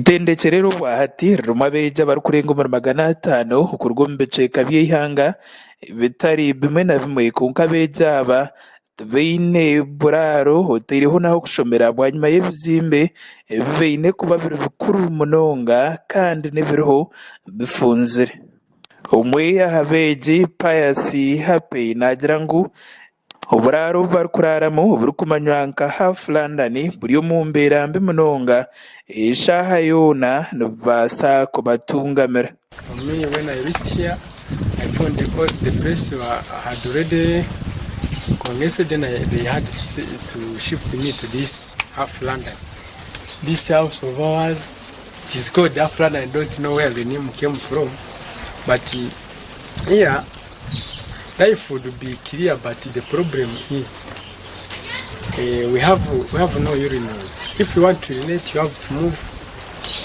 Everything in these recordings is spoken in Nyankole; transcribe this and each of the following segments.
Eitendekyero eri obwahati ririmu abeegi abarikurenga omuri 500 okuruga omu bicweka by'eihanga bitari bimwe na bimwe kwonka abeegi aba tibaine buraaro otaireho n'ah'okushomera bwanyima y'ebizimbe ebi baine kuba biri bikuru munonga kandi n'ebiriho bifunzire. Omwe aha beegi Pius Happy naagira ngu Oburaaro obu barikuraaramu oburikumanywa nka Half London buri omu mbeera mbi munonga, eshaaha yoona nibubaasa kubatungamira. For me when I reached here I found the, the place had already congested then I, they had to shift me to this half London. This house of ours it is called half London I don't know where the name came from but Here life would be clear but the problem is uh, we have we have no urinals. If you want to urinate you have to move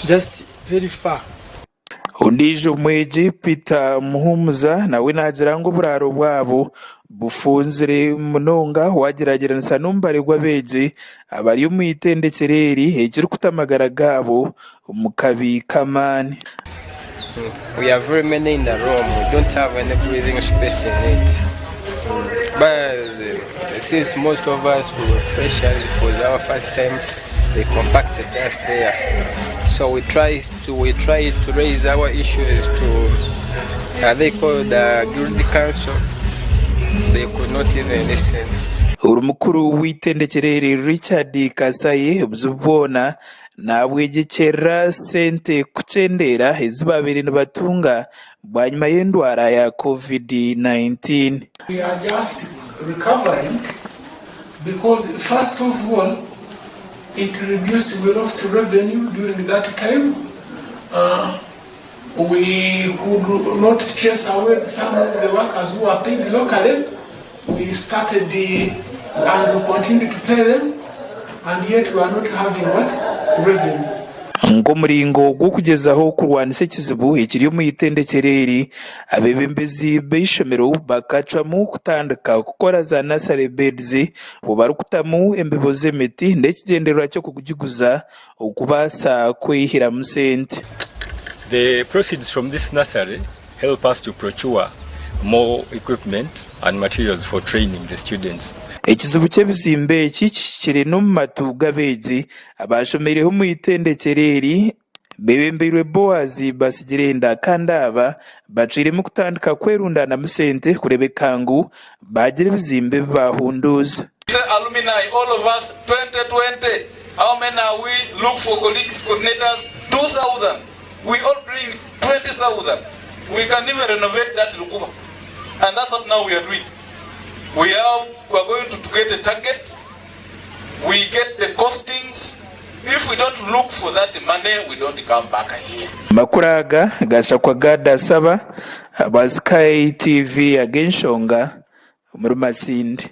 just very far. Ondiijo mwegi Peter Muhumuza nawe naagira ngu oburaaro bwabo bufunzire munonga waagyeragyeranisa n'omubare gw'abeegi abari omu itendekyero eri ekirikuta amagara gaabo omu kabi k'amaani. We are very many in the room, we don't have any breathing space in it. But since most of us we were freshers, it was our first time, they compacted us there. So we try to we try to raise our issues to they call the guild council. They could not even listen. Ori mukuru w'eitendekyero eri Richard Kasaye obuzibu bwona Naabwegyekyerera sente kukyendeera ezi baabaire nibatunga bwanyima y'endwara ya Covid-19. We are just recovering because first of all it reduced, we lost revenue during that time. Uh, we could not chase away some of the workers who are paid locally. We started the, and we continue to pay them and yet we are not having what? Revenue. Nk'omuringo gw'okugyezaho kurwanisa ekizibu ekiri omu itendekyero eri, abeebembezi b'eishomero bakacwamu kutandika kukora za nursery beds obu barikutamu embibo z'emiti n'ekigyendererwa ky'okugiguza okubaasa kwihiramu sente. The proceeds from this nursery help us to procure more equipment and materials for training the students. Ekizibu ky'ebizimbe eki kihikire n'omu matu g'abeegi abaashomeireho omu itendekyero eri beebembeirwe Boaz Basigirenda kandi aba bacwiremu kutandika kwerundanamu sente kureebeka ngu baagira ebizimbe ebi baahunduuza. Alumni, all of us 2020, how many are we? Look for colleagues, coordinators, 2,000. We all bring 20,000. We can even renovate that Rukuba. And that's what now we are doing. We have, we are going to get a target. We get the costings. If we don't look for that money, we don't come back here. Amakuru aga gashakwa Gad Asaba, aba Sky TV ag'enshonga omuri Masindi.